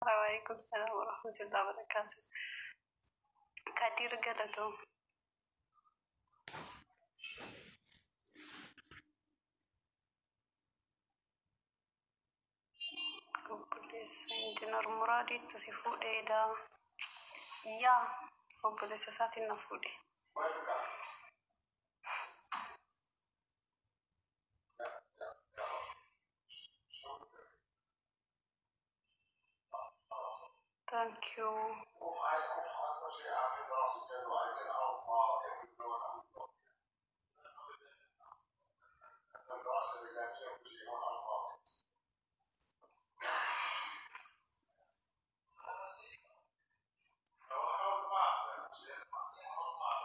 Waalaikum salaam warahmatullahi wabarakatuh. Kadir galatoo. Obboleessa Injiinar Muraadiitu si fuudheedha. Yaa, obboleessa isaatiin na fuudhe. Thank you.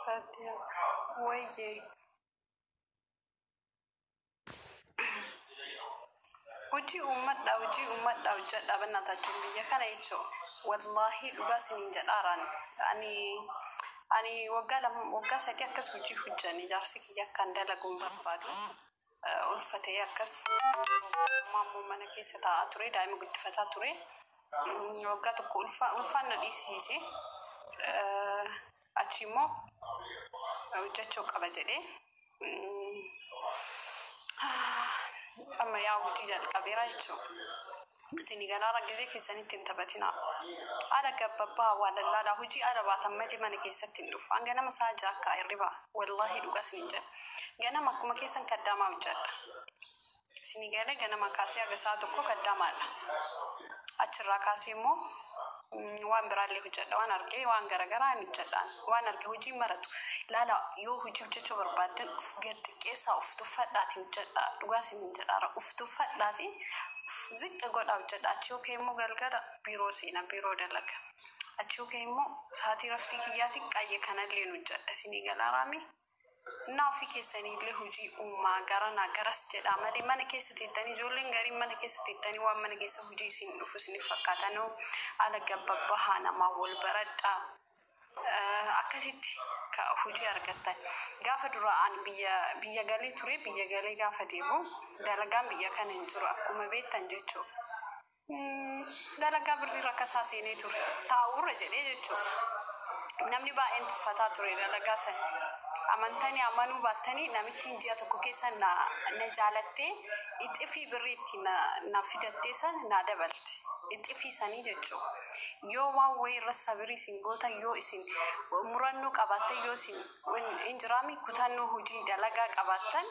Fatiha. Wayye. Hojii uummadhaa, hojii uummadhaa, hojjedhaa bannataachuun biyya kana jechuun wallaahi dhugaa isiniin jedhaaraan. Ani waggaa 2, waggaa 3 akkas hojii hojjanne. Jaarsi kiyya akkaan dalaguun barbaadu ulfatee akkas ammoo mana keessa taa'aa ture, daa'ima guddifataa ture. Waggaa 1 ulfaan na dhiisiise. Achi immoo hojjechuu qaba jedhee amma yaa hojii jalqabeera jechuudha. Isin galaara gizee keessanitti hin taphatinaa. Haala gabaabaa waa lallaadhaa hojii ala baatan malee mana keessatti hin dhufu. Hanga nama sa'a 6 akka hirriba, wallaahi dhugaa isiniin jedha. Ganama akkuma keessan kaddaamaa hojjedha. Isinii galee, ganama kaasee haga sa'a 1 kaddaamaadha. Achirraa kaasee immoo waan biraallee hojjedha, waan argee waan garaagaraa hin hojjedhaan, waan arge hojii maratu laala. Yoo hojii hojjechuu barbaaddan uf gad xiqqeessaa, uf tuffadhaatii hojjedha. Dhugaa isiniin jedhaara, uf tuffadhaatii uf ziqqa godhaa hojjedha. Achi yoo ka'e immoo galgala biiroo seena, biiroo dalaga. Achi yoo ka'e immoo sa'aatii raftii kiyyaatti qayya kanallee hojjedha. Isinii galaaraami. Innaa ofii keessanii illee hojii uumaa, garanaa garas jedhaa malee mana keessa teettanii, ijoolleen gariin mana keessa teettanii waan mana keessa hojii isin dhufu isiniif fakkaatanoo ala gabbabbahaa, namaa wal baradhaa. Akkasitti ka hojii argattan. Gaafa dura ani biyya galee ture, biyya galee gaafa deemu dalagaan biyya kana hin jiru akkuma beektan jechuudha. Dalagaa birrii rakkasaa seenee ture. Taa'uurra jedhee jechuudha. Namni baay'een tuffataa ture dalagaa sana. Amantanii amanuu baattanii, namittiin ji'a 1 keessa na jaalattee ixifii birrii itti na fidattee sana na dabalte. Ixifii sanii jechuudha. Yoo waan wayii irra sabirii isin gootan, yoo isin murannoo qabaattan, yoo isin injiraami kutannoo hojii dalagaa qabaattan,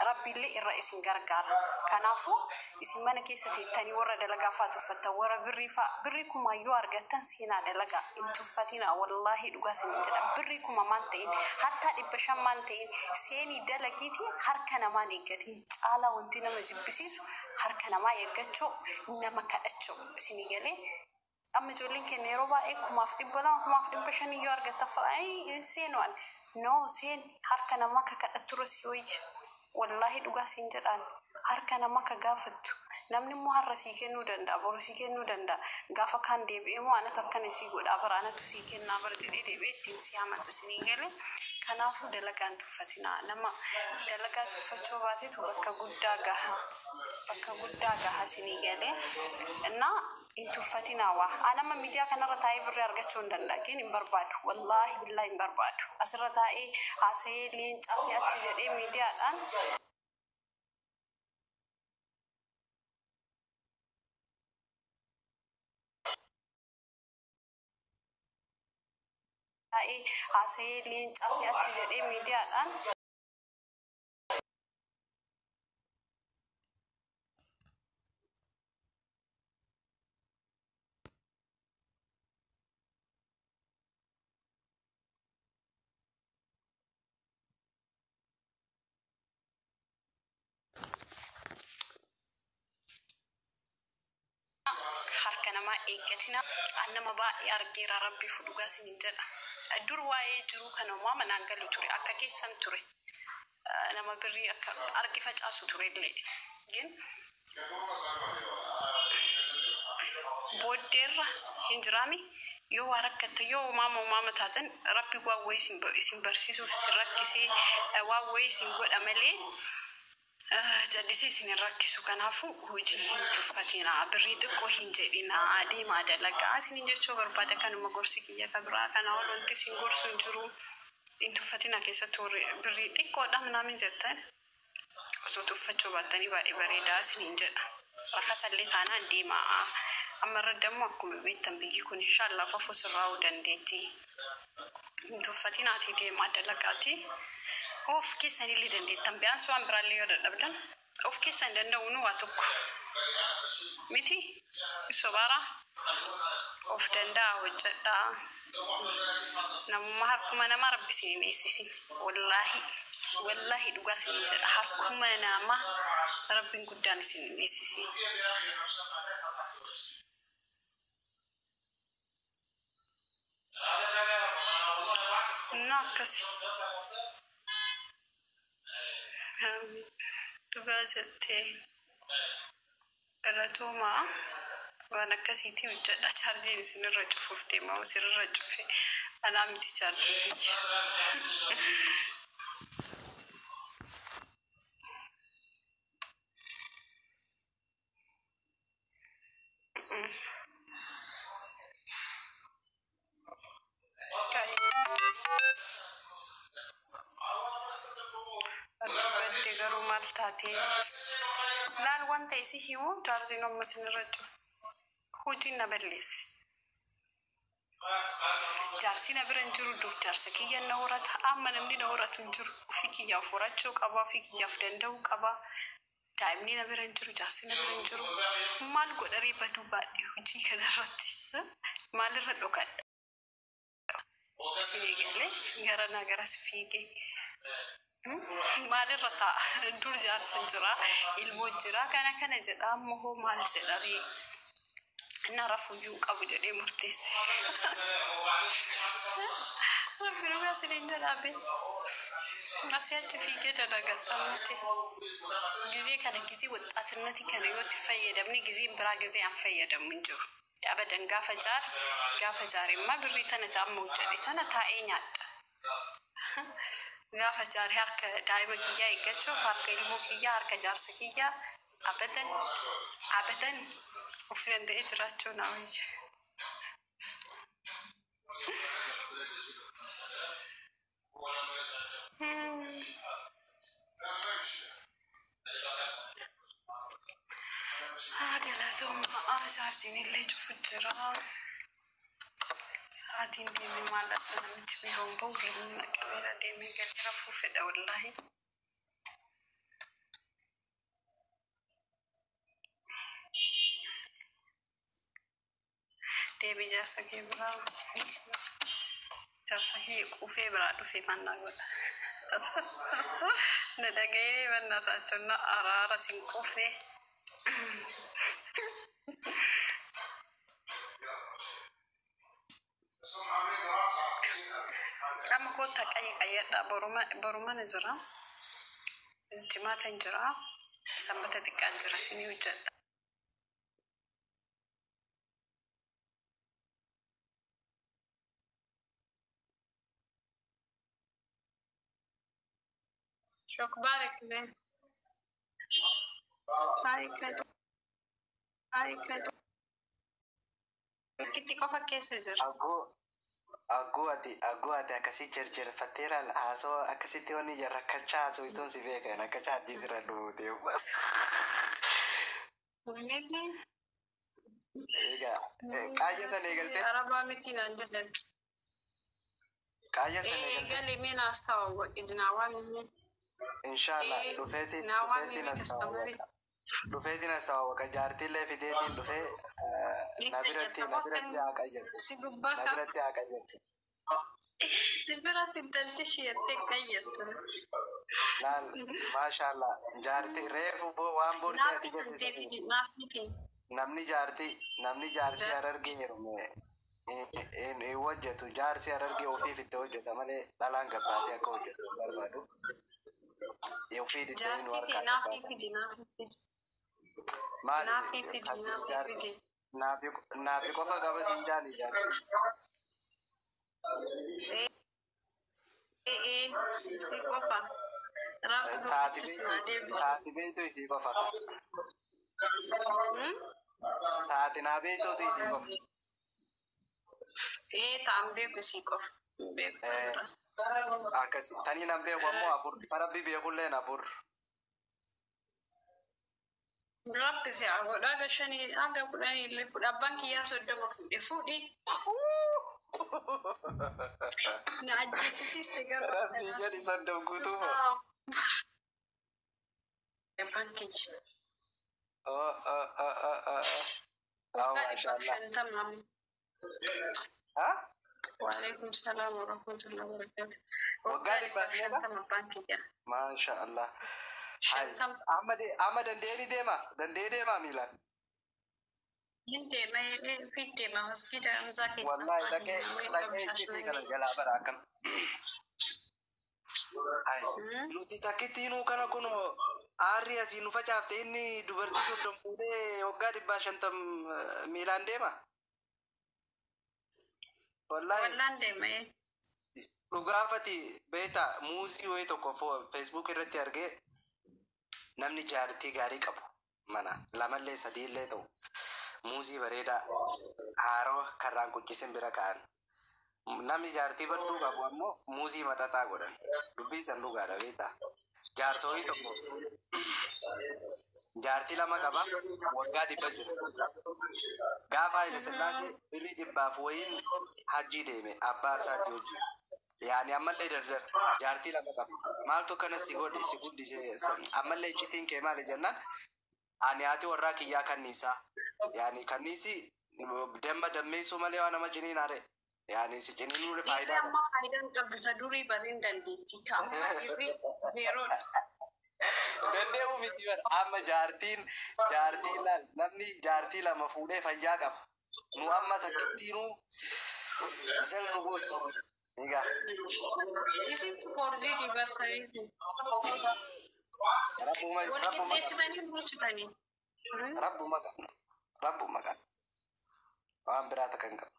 rabbiillee irra isin gargaara. Kanaafuu isin mana keessa teettanii warra dalagaa fa'aa tuffattan, warra birrii fa'aa, birrii kumaa yoo argattan seenaa dalagaa, hin tuffatinaa. Wallaahi dhugaa isin jedha. Birrii 1000 maan ta'in, hattaa 500 maan ta'in, seenii dalagiitii harka namaan eeggatiin. Caalaa wanti nama jibbisiisu harka namaa eeggachuu, nama kadhachuu. Isinii galee? Amma ijoolleen keenya yeroo baay'ee 1200, 1500 yoo argattan fa'aa hin seenu. Ani no, seen. Harka namaa ka kadhatturra si wayya. Wallaahi dhugaa siin jedhaan, harka namaa ka gaafattu, namni immoo har'a sii kennuu danda'a, boru sii kennuu danda'a, gaafa kaan deebi'ee immoo anatu akkana sii godhaa bara, anatu sii kennaa bara jedhee deebi'ee ittiin si hamata. Isinii galee? Kanaafuu dalagaan tuffatinaa. Nama dalagaa tuffachuu baatetu bakka guddaa gaha, bakka guddaa gaha. Isinii galee? Innaa hin tuffatinaa waa. An amma miidiyaa kanarra taa'ee birrii argachuu hin danda'a, gin hin barbaadu. Wallaahi billaahi hin barbaadu. Asirra taa'ee haasa'ee leencaa si achi jedhee miidiyaadhaan taa'ee haasa'ee leencaa si achi jedhee miidiyaadhaan harka namaa eeggatina. An nama baay'ee argeera, rabbiif dhugaa isiniin jedha. Dur waa'ee jiruu kana homaa manaan galu ture, akka keessan ture, nama birrii akka arge facaasu ture illee. Gin booddeerra hin jiraami, yoo waa rakkatte, yoo umaama umaama taatan, rabbi waan wayii isin barsiisuuf isin rakkisee waan wayii isin godha malee. Jallisee isin hin rakkisu. Kanaafuu hojii hin tuffatinaa, birrii xiqqoo hin jedhinaa, deemaa dalagaa isinin jechuu barbaada. Kanuma gorsi kiyya ka biraa kana ol wanti isin gorsu hin jiru. Hin tuffatinaa, keessattuu warri birrii xiqqoodha minaamin jettan osoo tuffachuu baattanii baay'ee bareedaa isinin jedha. Rakasallee taanaan deemaa. Amma irra dammoo akkuma beektan biyyi kun inshaallah fafuu sirraa'uu dandeetti. Hin tuffatinaatii deemaa dalagaatii. Of keessanillee dandeettan bi'aans waan biraallee yoo dadhabdan of keessan danda'uun waa tokko miti sobaara of danda'a hojjedhaa. Namummaa harkuma namaa rabbi isin hin eessisin. Wallaahi wallaahi, dhugaa isin jedha, harkuma namaa rabbiin guddaan isin hin eessisin. እና akkasi. Dhugaa jettee, galatoomaa. Waan akkasiitii hojjedha. Chaarjiin isinirra cufuuf deema, isinirra cufe, anaa miti, chaarjii kiyya. Ati badde garuu maal taatee? Laal, wanta isi himu, chaarjiin amma isinirra cufe. Hojiin na balleesse. Jaarsi na bira hin jiru. Dur jaarsa kiyya na horata. Amma namni na horatu hin jiru. Ofii kiyyaaf horachuu qaba. Ofii kiyyaaf danda'uu qaba. Daa'imni na bira hin jiru. Jaarsi na bira hin jiru. Maal godharee baduu baadhee hojii kanarratti? Maalirra dhokadha? Isin eegalee gara naa garas fiigee. Maalirra taa'a? Dur jaarsa jira, ilmoo jira, kana kana jedha. Amma hoo maal jedharee? Na rafuyyuu qabu jedhee murteesse. Rabbi dhugaa isiniin jedhaa. Asii achi fiigee dalagadha. Gizee kana, gizee ወጣትነት kana yoo itti fayyadamne, gizeen biraa gizee an fayyadamu hin jiru. Abadan. Gaafa jaar gaafa jaarimmaa birrii tana amma hojjedhe tana taa'ee nyaadha. Gaafa jaare harka daa'ima kiyyaa eeggachuuf, harka ilmoo kiyyaa, harka jaarsa kiyyaa, abadan abadan of danda'ee jiraachuu naa wayya. Galatoomaa, chaarjiin illee cufu jira. Sa'aatiin deemee maallaqa namichi biiroon bahu deemee naqabeera, deemee gadi rafuu fedha wallaahi. Deemee jaarsa kee biraa, jaarsa kee quufee biraa dhufee mannaa godha. Na dhaga'ee bannataachuu na araara sin quufee. Amma koottaa qayyi qayyadha. Boruma ni jira. Jimaata hin jira. Sanbata xiqqaan jira. Isinii hojjedha. شو اخبارك زين؟ هاي كده هاي كده Kitti qofa keessa jira. Aguu aguu ati aguu ati akkasii jarjarfatteera haasoo akkasitti wanni rakkachaa haasoo si beekan akka chaarjii sirra dhufuute. Miti. Egaa qaayya sana eegaltee Arabaa miti naan jedhan. Qaayya sana eegaltee. Eegalee mee naas taawwaqi naawaa mimee. Inshallah dhufeetiin Naawaa dhufeetiin mimee as customer. taawwaqa. Dhufeetiin as taawwaqa, jaartiillee fideetiin dhufee na biratti haa qayyadhu. Si gubbaa Na kan biratti haa qayyadhu. Si biratti intalti shiyattee qayyattu. Laal, maashaallah, jaartii reefu waan boortii Naaf ati jette fidee sanii. Fidi naaf miti. Namni jaartii Harargee heerume hin hojjetu. Jaarsi Harargee ofiif itti hojjeta malee dhalaan gabbaatee akka hojjetu hin barbaadu. Ofii diddeen Jaartii tee harkaa naaf gabbaata. Fidi naaf fidi. Maali? Naaf fidi naaf jaartii fidi. Naafi qofa qaba siin jaali jaartii. Ee, si qofa. Rabbi Taati duubatti si haa beektu deebisu. taati beektu isii qofa. Taati naa beektuutu isii qofa. Ee ta'an beeku isii qofa. Hin beeku ta'an Eh, biraa. Akkasi tanii nan beeku ammoo afur. Rabbi beekulleen afur. Rabbi si haa godhu. Haga shanii haga kudhanii illee fuudhi. Abbaan kiyyaa 30 fuudhe fuudhi. Na ajjeesisiiste garuu. Rabbi jedhi 30 guutuu moo? Abbaan kiyya. Oh, oh, oh, oh, oh, oh. Oh, Waggaa 150 maashaallah. amma. Ha? Waalaikum salaam wa rahmatullahi wa barakatuh. Waggaa Waggaa dhibbaaf dhibbaaf meeqa? 50 abbaan kiyya. Maashaallah. Hai. 50. Amma amma danda'ee deema. Danda'ee deema miilaan. Hin deema fi deema masgiida Hamzaa keessa. Wallahi dhaqee dhaqee icciitii kana jalaa bara akkam. Hai. Nuti takkittiinuu kana kun aarri asii nu facaafte inni dubartii 30 fuudhee waggaa 150 miilaan deema. Wallahi Wallaan deema. Dhugaafati beektaa muuzii wayii tokko Facebook irratti argee namni jaartii gaarii qabu mana lamallee sadiillee ta'u muuzii bareedaa haaroo karraan quccisin bira ka'an. Namni jaartii badduu qabu ammoo muuzii maxaxaa godhan. Dubbii san dhugaadha beektaa. Jaarsa wayii tokko jaartii lama qaba waggaa 100 jira. Gaafa Haile Sillaasee birrii dhibbaaf wayiin hajjii deeme abbaa isaatii wajjin. Yaani ammallee dardar jaartii lama qaba. Maaltu kana si godhe si guddise ammallee iccitiin kee maali jennaan ani haati warraa kiyyaa kanniisaa. Yaani kanniisi damma dammeessuu malee waan nama ciniinaare. Yaani si ciniinuu Dhiirri faayidaa qaba. amma faayidaan qabdu ta durii bariin dandeettii ta'a. Dhiirri zeeroodha. Danda'uu miti bara amma jaartiin jaartii laal namni jaartii lama fuudhee fayyaa qaba. Nu amma takkittiinuu zal nu gooti. Egaa Isintu foorjii barsanii. rabbuma Wal rabbuma qaba. qixxeessitanii bulchitanii. Rabbuma qaba. Rabbuma qaba. Waan biraa takka hin qabu.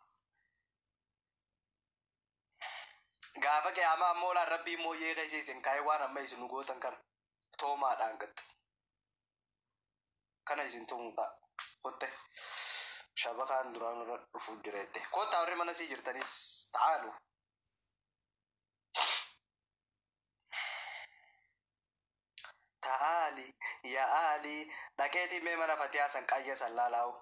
Gaafa qiyaamaa ammoo laan rabbii immoo yeeqa isiisin kaayee waan amma isin nu gootan kana toomaadhaan gattu. Kana isin tumuu ta'a. Kotte shabakaan duraan irra dhufuuf jira jette. Kottaa warri mana sii jirtanis ta'aalu. Ta'aali yaa'aali dhaqeetii mee mana fatiyaa san qayya san laalaa'u.